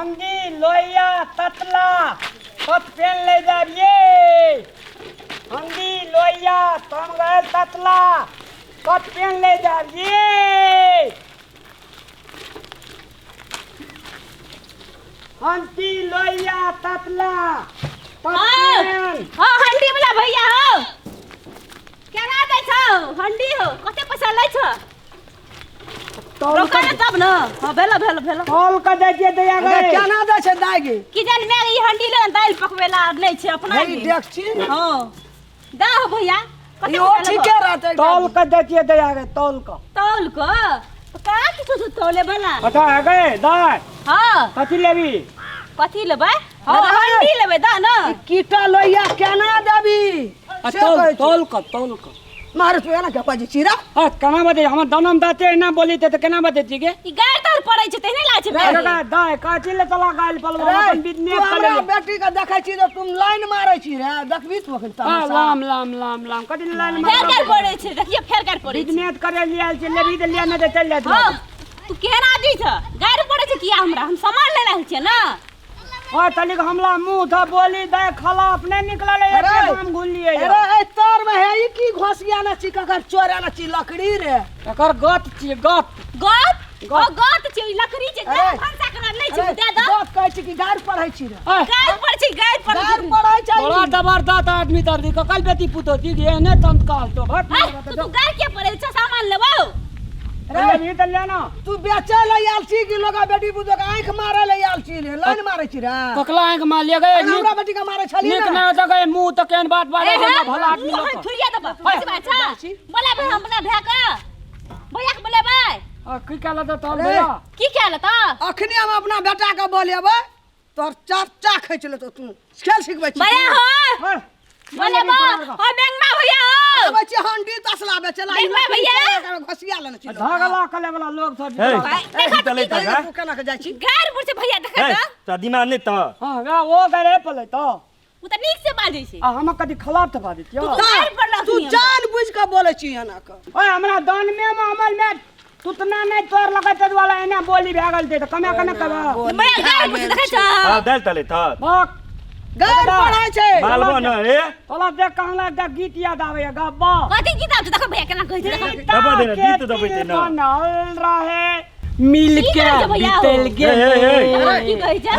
हंडी लोहिया ततला तत पेन ले जाबिए। हंडी लोहिया तम गए ततला तत पेन ले जाबिए। हंडी लोहिया ततला तत पेन। हाँ हंडी वाला भैया हो, केना दै छौ हंडी हो? कते पैसा लै छ? रोका ने तब न। हाँ भेलो भेलो भेलो। तौल के दै छियै दैया गए। केना दै छै दाइ गे? की जान मैं ई हंडी ले दालि पकबै ला नहि छै अपना। हे देख छी। हाँ दा हो भैया, कते इहो पैसा लेबो? ठीके रहतै। तौल के दै छियै दैया गए, तौल के। तौल के तो का किछु छै तौले वाला? अच्छा है गए दाइ। हाँ। कथी लेबी? कथी लेबै? हाँ अरे। हंडी लेबै दा न। कीटा लोहिया केना देबी? आ से तौल कहै छी। तौल के, तौल के। मारे तू एना के बाजै छी रे? आ केना बजै? हमर दनम दाते एना बोली ते केना बजै छी गे? ई गारि तार पड़ै छै तेहने लागै छै। अरे गा दाइ काची ले चला गाइल पलवा रे, अपन बिजनेस तू करे। हमरा बेटी के देखै छी तऽ तुम लाइन मारै छी रे, देखबी तू अखन हां तमाशा। लाम लाम लाम लाम कथी लाइन फेर मार गारि पड़ै छै, देखिए फेर गारि पड़ै छै। बिजनेस करे लिए आयल छी, लेबी तऽ लिया, नहि तऽ चलि जाइत। हाँ तू केहन आदमी छ, गारि पड़ै छै किया हमरा? हम सामान ले रहल छियै ना। ओए तलिक हमला मुंह था बोली दे खला अपने निकलल है। अरे, एक हम घुल लिए। अरे ए तर में है ई की घोसिया ना छी, ककर चोरा ना छी लकड़ी रे? एकर गत छी, गत। गत? ओ गत छै, ई लकड़ी छै। अरे। भनसा करा नहि छै, अरे, दे दो। गप कहै छी कि गारि पढ़ै छी रे? ओए, गारि पड़ै छै, गारि पड़ै गारि छै। पढ़ै छै। बड़ा जबरदस्त आदमी तर दी कल बेटी पुतो दी एहने तंतकाल तो भट। है, तू गारि के पड़ै छै? सामान लेबौ? अरे, लेबी तऽ ले ना। तू बेचै ले आयल छी कि लोग बेटी पुतो के आँखि मारै ले आयल छी रे? लाइन मारै छी रे? ककला आँख मार लिया गए? अरे, हमरा बेटी के मारै छली नीक ने। नहि होता गए मुंह तऽ केहन बात बाजै छै, ए, भला आदमी मुँह लोग। थुरिया देबौ। बस बात छै। बोलाबै हम अपना भैया के, भैया के बोलेबै। आ की कहला तऽ तोहर अरे। भैया की कहल तऽ? अखनी हम अपना बेटा के बोलेबै, तोहर चर्चा खींच लेतो। तू खेल सिखबै छी? भैया हो, ओए, बोलेबो हो बेंगमा भैया हो। आबै छी हंडी तसला बेचला ई बेंगमा लकड़ी भैया। चोरा के घोसिया लेने छी लोग। धगला कले वाला लोग सब। हे। देखा की चलै तऽ तऽ तू केना के जाइ छी? गारि पड़ै छै भैया, देखा हे तऽ। तोरा दिमाग नहि तऽ? हाँ वएह ओ गरे पले तो ओ तऽ नीक से बाजै छै। आ हम कथी खिलाफ तऽ बाजै छियौ? तू गारि पड़लक। तू जान बुझ के बोलै छी एना के। ओए हमरा दान में अमल में तुतना नहि तोर लगै तै दुआरे एना बोली भए गेल छै तऽ कमे कने कहबै। भैया गारि पड़ै छै, देखै छ? हाँ दालि तले तऽ बक। गारि पढ़ै छै। मालबो न हे। तोला देख कहला देख गीत याद आबैया गब्बा। कथी गीत आबै छै? देखो भैया केना कहै छै, देखो। दबा दे ने, गीत दबै छै ने। बनल रहे मिल की के कहै छै भैया हो? बीतल हे, हे, हे। गेल। की कहै छै?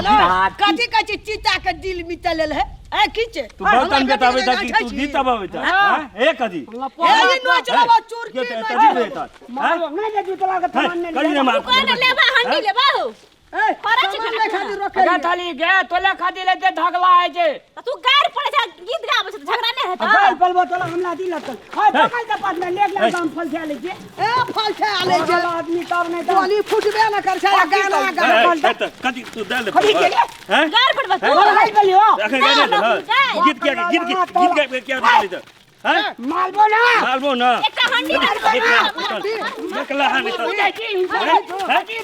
कथी कहै छै? चीता के दिल मिटल है ए की छै? तू बर्तन बेटाबै था कि तू गीत अबाबै था? हाँ हे कथी? ए ई नोचलबा चुरकी। के कथी बे तऽ? मारो नहि जे जूतला के सामान नहि। कथी ने मार? तू कहने लेबा हंडी लेबा हो। ए पड़ै छै सामान खाना नहि खातिर रोकै। अगर थाली गे तोले खाती ले ते धगला है छै। तऽ तू गारि पड़ै छै, गीत गाबै छै तऽ झगड़ा नहि आ हेतौ? गाल पलबो तोला हमला दी लगतल हाय पकड़ के पास में लेक ले दाम फल छै ले छै। ए फल छै आले छै। पागल आदमी तब नहि तऽ बोली फुटबे न कर छै आ गाना गा। हे तऽ कथी तू दालि खड़ी गेले। हैं? गारि पड़बै तू? गाल पलियो। अखन गारि देल गीत क्या? गीत गीत गाबि के क्या देली तऽ? हैं मालबो ना। मालबो न। एकटा हंडी देखला हानि तऽ बुझै छी हिंसा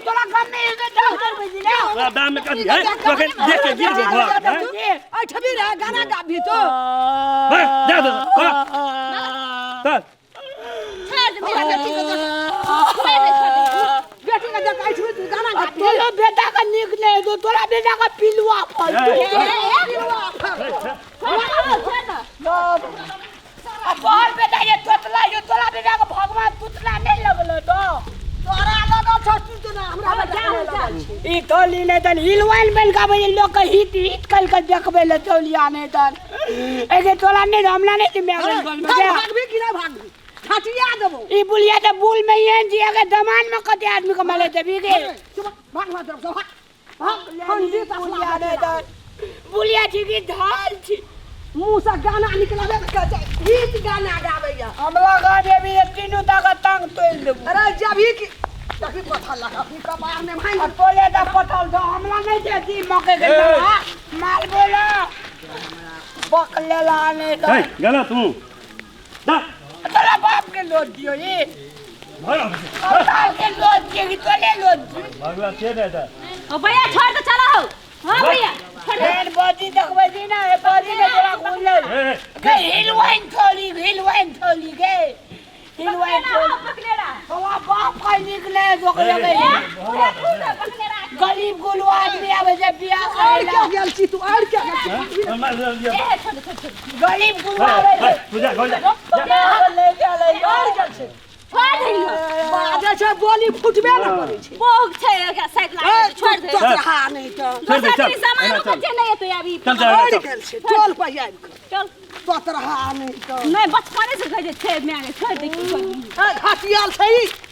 तोला गम में डॉक्टर बजी ले। तोरा दाम में कथी है? तू अखन देख के गिर गेल घर हैं? ऐठबी रे गाना गाबी तो। भाग, जा दे भाग। चल। छोड़ दे मेरा बेटी के, छोड़ दे, छोड़ दे। बेटी के देख ऐठबी तू गाना गाबी। तोरा बेटा का नीक नहीं दो, तोरा बेटा का पिलुआ फल। छोड़ दे, छोड़ दे। आ तोहर बेटा ये तोतला यो, तोरा बेटा के भगवान तुतला नहीं लगलो तो। तोरा लगल छौ तू ना, हमरा बेटा के नहि लगल छै। ई तोली नहीं तन हिलवाइन बन का बजे लोग के हित हित कल के देखबे ले तोलिया नहीं तन एके तोला नहीं हमला नहीं ते मैं अरे, में भाग भागबी कि नहि भागबी? खटिया देबो। ई बुलिया ते बुल में ये जी के दमान में कते आदमी के मले देबी के। चुप भाग भाग तरफ से भाग भाग हंडी तसला। बुलिया नहीं तन बुलिया छी की ढाल छी। मुंह से गाना निकलबे के छै, गीत गाना गाबैया। हमला गा देबी ये तीनू ताका तंग तोड़ देबू। अरे जब ही कि देखी पत्थर लगा अपनी कपार में भाई। आ तोले दा पतल दो हमला नहीं दे दी मके के ए। माल बोला बक लेला नहीं तो। हे गेला तू जा। तोरा बाप के लोड दियो ये। भाग। बाप के लोड दियो कि तोले लोड दियो? भगवा के दे तऽ? ओ भैया छोड़ दे, चला हो। हाँ भैया छोड़ दे। फेर बॉडी देखबै छी ना, ए बॉडी के तोरा घुमलै हे हे। गे हिलवाइन थोली, हिलवाइन थोली गे हिलवाइन पकड़े थोली। पकड़े रहा। तोरा बाप का निकले जो के ए। गरीब गुलू आदमी आवे छै आर क्या गेल छी तू आर क्या गेल छी ए छोड़ छोड़ छोड़ गरीब गुरबा आबै तू जा घर जा ले गेल आर गेल छै छोड़ दे बाजै छै बोली फुटबे न करै छै बोग छै एकरा साइड लागल छै, छोड़ दे तोरा नहि तऽ छोड़ दे, दोसर चल, दिन सामानो एना चल। बच्चे नहि एतै अभी चल, चल। आर गेल छै टोल पर आबि कऽ चल तोतरा नहि तऽ नहि बचपने से कहै छै माय गे छोड़ दे की करबही घटियल छै ई।